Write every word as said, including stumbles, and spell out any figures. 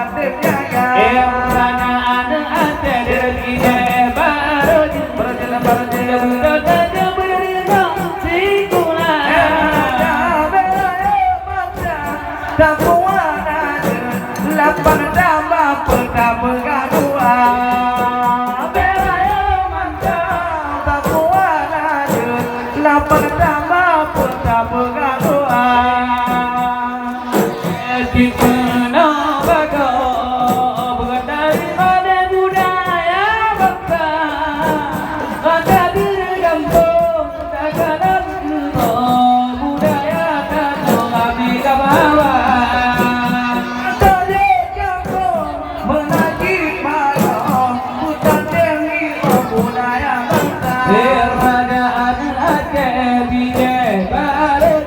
Eh, bukan aneuk até dari Bidai, baru jeuet, baru jeuet, baru jeuet, baru jeuet, baru jeuet, sikula. Lapan tambah peuet tambah dua. Bela mantong, tambah dua. Lapan tambah peuet tambah dua. Di peunoh bagoe, beureukat dari budaya bansa, rasa diri gampông, tagalan keunoe budaya tanyoe, kami ka bawa. Rasa diri gampông, meunajik malam, beutandeng nibak budaya bansa. Daripada aneuk até Bidai, baru